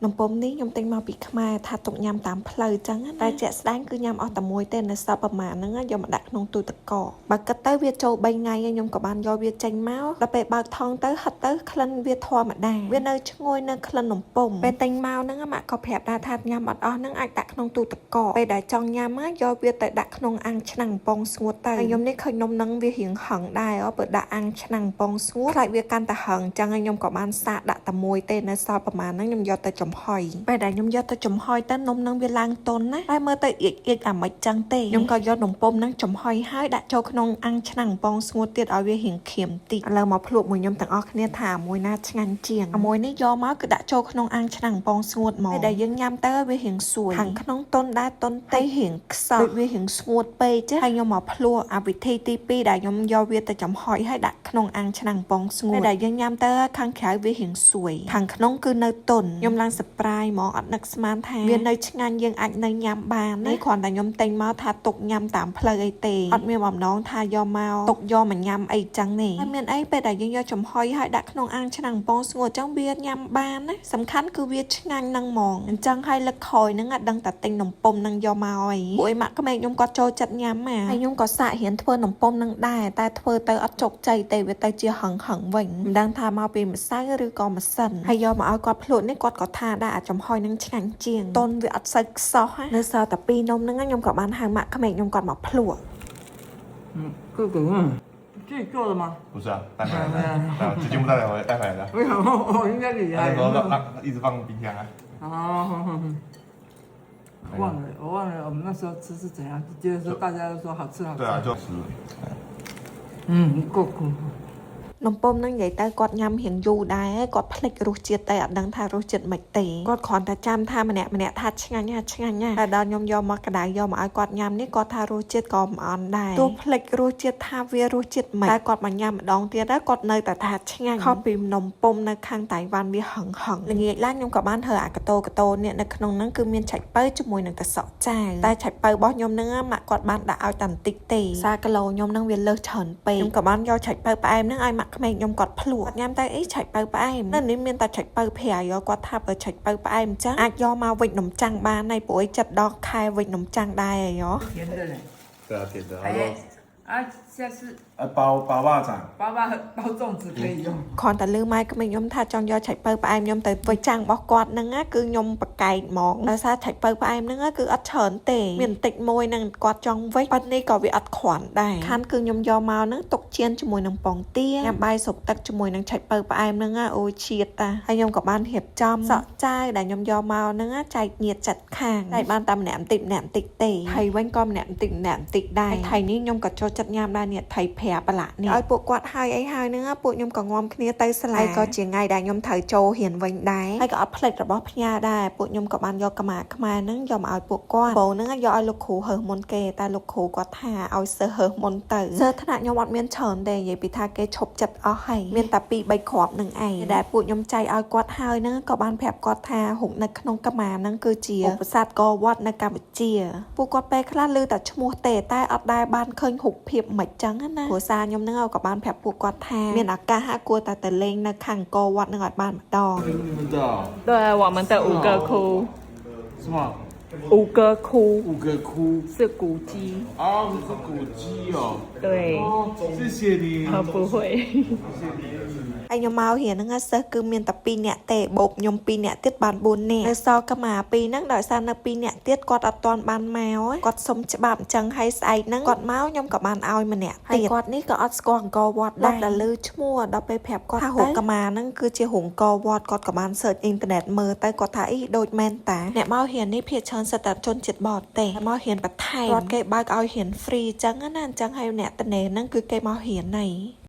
នំពុម្ពនេះខ្ញុំទិញមកពីខ្មែរថាទុកញ៉ាំតាមផ្លូវចឹងណាតែជាក់ស្ដែងគឺញ៉ាំអស់តែមួយទេនៅសល់ប្រមាណហ្នឹងយកមកដាក់ក្នុងទូទឹកកកបើគិតទៅវាចូល3ថ្ងៃហើយខ្ញុំក៏បានយកវាចេញមកដល់ពេលបើកថងទៅហិតទៅក្លិនវាធម្មតាវានៅឈ្ងុយនៅក្លិននំពុម្ពពេលទិញមកហ្នឹងម៉ាក់ក៏ប្រាប់ដែរថាញ៉ាំអត់អស់ហ្នឹងអាចដាក់ក្នុងទូទឹកកកពេលដែលចង់ញ៉ាំយកវាទៅដាក់ក្នុងអាំងឆ្នាំងបំពងស្ងួតទៅហើយខ្ញុំនេះឃើញនំហ្នឹងវារៀងហឹងដែរបើដាក់អាំងឆ្នាំងបំពងស្ងួតខ្លាចវាកាន់តែហឹងចឹងហើយខ្ញុំក៏បានសាកដាក់តែមួយទេនៅសល់ប្រមាណហ្នឹងខ្ញុំយកទៅចំហុយពេលដែលខ្ញុំយកទៅចំហុយទៅនំហ្នឹងវាឡើងទន់ណាតែមើលទៅអៀចអៀចអាមិនចឹងទេខ្ញុំក៏យកនំពុម្ពហ្នឹងចំហុយហើយដាក់ចូលក្នុងអាំងឆ្នាំងបំពងស្ងួតទៀតឲ្យវារៀងក្រៀមតិចឥឡូវមកភ្លក់មួយខ្ញុំទាំងអស់គ្នាថាមួយណាឆ្ងាញ់ជាងអាមួយនេះយកមកគឺដាក់ចូលក្នុងអាំងឆ្នាំងបំពងស្ងួតមកពេលដែលយើងញ៉ាំទៅវារៀងស្រួយខាងក្នុងទន់ដែរទន់តិចរៀងខ្សោះដូចវារៀងស្ងួតពេកចាហើយខ្ញុំមកភ្លក់អាវិធីទី2ដែលខ្ញុំយកវាទៅចំហុយហើយដាក់ក្នុងអាំងឆ្នាំងបំពងស្ងួតពេលដែលយើងញ៉ាំទៅខាងក្រៅវារៀងស្រួយខាងក្នុងគឺនៅទន់ខ្ញុំឡើង surprise ហ្មងអត់នឹកស្មានថាវានៅឆ្ងាញ់យើងអាចនៅញ៉ាំបាននេះគ្រាន់តែខ្ញុំទិញមកថាទុកញ៉ាំតាមផ្លូវអីទេអត់មានបំណងថាយកមកទុកយកមកញ៉ាំអីចឹងនេះហើយមានអីពេលដែលយើងយកចំហុយហើយដាក់ក្នុងអាំងឆ្នាំងបំពងស្ងួតចឹងវាញ៉ាំបានណាសំខាន់គឺវាឆ្ងាញ់ហ្នឹងហ្មងអញ្ចឹងហើយលើកក្រោយហ្នឹងអត់ដឹងតែទិញនំពុម្ពហ្នឹងយកមកហើយពួកឯម៉ាក់ក្មេកខ្ញុំគាត់ចូលចិត្តញ៉ាំណាហើយខ្ញុំក៏សាករៀនធ្វើនំពុម្ពហ្នឹងដែរតែធ្វើទៅអត់ជោគជ័យទេវាទៅជាហឹងហឹងវិញមិនដឹងថាមកពីម្សៅឬក៏ម៉ាស៊ីនហើយយកមកឲ្យគាត់ភ្លក់នេះគាត់ក៏ថាដែរអាចំហុយហ្នឹងឆ្ងាញ់ជាងតុនវាអត់សូវខ្សោះណានៅសល់តែពីរនំហ្នឹងខ្ញុំក៏បានហៅម៉ាក់ក្មេកខ្ញុំគាត់មកភ្លក់ 嗯，这个自己做的吗？不是啊，带回来的，对啊，直接不带回来，带回来的。为什么我应该厉害他那时候让让一直放冰箱啊。哦，忘了，我忘了我们那时候吃是怎样，就觉得说大家都说好吃好吃。对啊，就是。嗯，够苦。 នំពុម្ពហ្នឹងនិយាយទៅគាត់ញ៉ាំរៀងយូរដែរគាត់ភ្លេចរសជាតិតែអត់ដឹងថារសជាតិមិនទេគាត់គ្រាន់តែចាំថាម្នាក់ម្នាក់ថាឆ្ងាញ់ណាស់ឆ្ងាញ់ណាស់តែដល់ខ្ញុំយកមកក្តៅយកមកឲ្យគាត់ញ៉ាំនេះគាត់ថារសជាតិក៏មិនអន់ដែរទោះភ្លេចរសជាតិថាវារសជាតិមិនតែគាត់មកញ៉ាំម្ដងទៀតដែរគាត់នៅតែថាឆ្ងាញ់ខុសពីនំពុម្ពនៅខាងតៃវ៉ាន់វាហឹងហឹងល្ងាចឡើងខ្ញុំក៏បានធ្វើអាកតោកតោនេះនៅក្នុងហ្នឹងគឺមានឆៃប៉ូវជាមួយនឹងតសក់ចាវតែឆៃប៉ូវរបស់ខ្ញុំហ្នឹងម៉ាក់គាត់បានដាក់ឲ្យតែបន្តិចទេសាគីឡូខ្ញុំហ្នឹងវាលើសច្រើនពេកខ្ញុំក៏បានយកឆៃប៉ូវផ្អែមហ្នឹងឲ្យម៉ាក់ក្មេកខ្ញុំគាត់ភ្លក់គាត់ញ៉ាំទៅអីឆៃប៉ូវផ្អែមនៅនេះមានតែឆៃប៉ូវប្រៃគាត់ថាបើឆៃប៉ូវផ្អែមអញ្ចឹងអាចយកមកវិចនំចាំងបានហើយព្រោះឯចិត្តដល់ខែវិចនំចាំងដែរហើយហ៎ 甜的嘞。对啊，甜的。哎啊，下次啊，包包肉粽。包包包粽子可以用。 គ្រាន់តែលឺម៉ែក្មេកខ្ញុំថាចង់យកឆៃប៉ូវផ្អែមខ្ញុំទៅវិចចាំងរបស់គាត់ហ្នឹងណាគឺខ្ញុំប្រកែកហ្មងដោយសារឆៃប៉ូវផ្អែមហ្នឹងគឺអត់ច្រើនទេមានបន្តិចមួយហ្នឹងគាត់ចង់វិចប៉ុន្តែនេះក៏វាអត់គ្រាន់ដែរខាន់គឺខ្ញុំយកមកហ្នឹងទុកចៀនជាមួយនឹងពងទាញ៉ាំបាយស៊ុបទឹកជាមួយនឹងឆៃប៉ូវផ្អែមហ្នឹងណាអូជាតិតាហើយខ្ញុំក៏បានរៀបចំសក់ចាវដែលខ្ញុំយកមកហ្នឹងណាចែកញាតចាត់ខាងតែបានតែម្នាក់បន្តិចម្នាក់បន្តិចទេហើយវិញក៏ម្នាក់បន្តិចម្នាក់បន្តិចដែរហើយថៃនេះខ្ញុំក៏ចូលចិត្តញ៉ាំដែរនេះថៃប្រាប្រឡាក់នេះឲ្យពួកគាត់ហើយអីហើយហ្នឹងណាពួកខ្ញុំក៏ងំគ្នាទៅសាលាក៏ជាថ្ងៃដែលខ្ញុំត្រូវចូលរៀនវិញដែរហើយក៏អត់ភ្លេចរបស់ផ្ញើដែរពួកខ្ញុំក៏បានយកកម្មាខ្មែរហ្នឹងយកមកឲ្យពួកគាត់បងហ្នឹងយកឲ្យលោកគ្រូហើសមុនគេតែលោកគ្រូគាត់ថាឲ្យសិស្សហើសមុនទៅសិស្សថ្នាក់ខ្ញុំអត់មានច្រើនទេនិយាយពីថាគេឈប់ចិត្តអស់ហើយមានតែ2 3គ្រាប់នឹងឯងដែលពួកខ្ញុំចែកឲ្យគាត់ហើយហ្នឹងក៏បានប្រាប់គាត់ថារូបនៅក្នុងកម្មាហ្នឹងគឺជាឧបសគ្គវត្តនៅកម្ពុជាពួកគាត់ពេលខ្លះឮតែឈ្មោះទេតែអត់ដែលបានឃើញរូបភាពមិនចឹងណាគ្រួសារខ្ញុំហ្នឹងក៏បានប្រាប់ពួកគាត់ថាមានឱកាសគួរតែទៅលេងនៅខាងអង្គរវត្តហ្នឹងឲ្យបានម្ដង 你们的对，我们的吴哥窟，什么？吴哥窟五个窟是古迹，啊，是古迹哦。对，谢谢你。不会。 ហើយខ្ញុំមករៀនហ្នឹងសិស្សគឺមានតែ2នាក់ទេបូកខ្ញុំ2នាក់ទៀតបាន4នាក់នៅសល់កម្មា2ហ្នឹងដោយសារនៅ2នាក់ទៀតគាត់អត់ទាន់បានមកគាត់សុំច្បាប់អញ្ចឹងហើយស្អែកហ្នឹងគាត់មកខ្ញុំក៏បានឲ្យម្នាក់ទៀតគាត់នេះក៏អត់ស្គាល់អង្គរវត្តដែរដល់ឮឈ្មោះដល់ពេលប្រាប់គាត់ថារូបកម្មាហ្នឹងគឺជារូបអង្គរវត្តគាត់ក៏បាន search អ៊ីនធឺណិតមើលទៅគាត់ថាអីដូចមែនតាអ្នកមករៀននេះភាគច្រើនសិតតែជនជាតិបរទេសមករៀនបន្ថែមគាត់គេបើកឲ្យរៀន free អញ្ចឹងណាអញ្ចឹងហើយអ្នកតនេហ្នឹងគឺគេមករៀនណៃ។